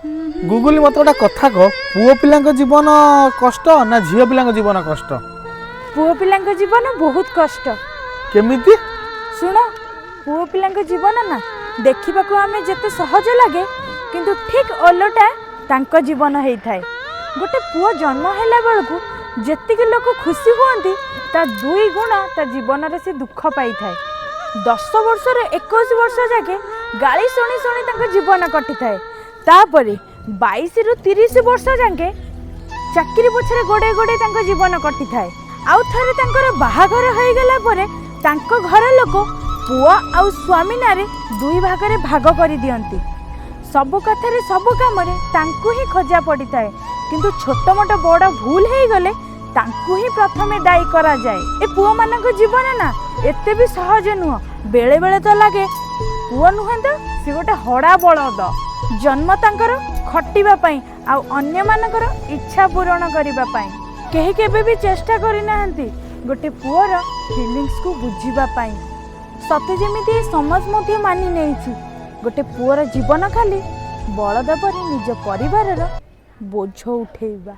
ଗୁଗୁଲି, ମତେ ଗୋଟେ କଥା କହ, ପୁଅ ପିଲାଙ୍କ ଜୀବନ କଷ୍ଟ ନା ଝିଅ ପିଲାଙ୍କ ଜୀବନ କଷ୍ଟ? ପୁଅ ପିଲାଙ୍କ ଜୀବନ ବହୁତ କଷ୍ଟ। କେମିତି? ଶୁଣ, ପୁଅ ପିଲାଙ୍କ ଜୀବନ ନା ଦେଖିବାକୁ ଆମେ ଯେତେ ସହଜ ଲାଗେ, କିନ୍ତୁ ଠିକ୍ ଓଲଟା ତାଙ୍କ ଜୀବନ ହେଇଥାଏ। ଗୋଟେ ପୁଅ ଜନ୍ମ ହେଲା ବେଳକୁ ଯେତିକି ଲୋକ ଖୁସି ହୁଅନ୍ତି, ତା ଦୁଇ ଗୁଣ ତା ଜୀବନରେ ସେ ଦୁଃଖ ପାଇଥାଏ। 10 ବର୍ଷରୁ 21 ବର୍ଷ ଯାକେ ଗାଳି ଶୁଣି ଶୁଣି ତାଙ୍କ ଜୀବନ କଟିଥାଏ। ତାପରେ 22ରୁ 30 ବର୍ଷ ଯାକେ ଚାକିରି ପଛରେ ଗୋଡ଼େଇ ଗୋଡ଼େଇ ତାଙ୍କ ଜୀବନ କଟିଥାଏ। ଆଉ ଥରେ ତାଙ୍କର ବାହାଘର ହୋଇଗଲା ପରେ ତାଙ୍କ ଘର ଲୋକ ପୁଅ ଆଉ ସ୍ୱାମୀ ନାଁରେ ଦୁଇ ଭାଗରେ ଭାଗ କରିଦିଅନ୍ତି। ସବୁ କଥାରେ, ସବୁ କାମରେ ତାଙ୍କୁ ହିଁ ଖୋଜା ପଡ଼ିଥାଏ, କିନ୍ତୁ ଛୋଟ ମୋଟ ବଡ଼ ଭୁଲ ହେଇଗଲେ ତାଙ୍କୁ ହିଁ ପ୍ରଥମେ ଦାୟୀ କରାଯାଏ। ଏ ପୁଅମାନଙ୍କ ଜୀବନ ନା ଏତେ ବି ସହଜ ନୁହଁ। ବେଳେବେଳେ ତ ଲାଗେ ପୁଅ ନୁହେଁ ତ ସେ ଗୋଟେ ହଡ଼ା ବଳଦ। ଜନ୍ମ ତାଙ୍କର ଖଟିବା ପାଇଁ ଆଉ ଅନ୍ୟମାନଙ୍କର ଇଚ୍ଛା ପୂରଣ କରିବା ପାଇଁ। କେହି କେବେ ବି ଚେଷ୍ଟା କରିନାହାନ୍ତି ଗୋଟେ ପୁଅର ଫିଲିଙ୍ଗସକୁ ବୁଝିବା ପାଇଁ। ସତେ ଯେମିତି ଏ ସମାଜ ମଧ୍ୟ ମାନି ନେଇଛି ଗୋଟେ ପୁଅର ଜୀବନ ଖାଲି ବଳଦ ପରି ନିଜ ପରିବାରର ବୋଝ ଉଠେଇବା।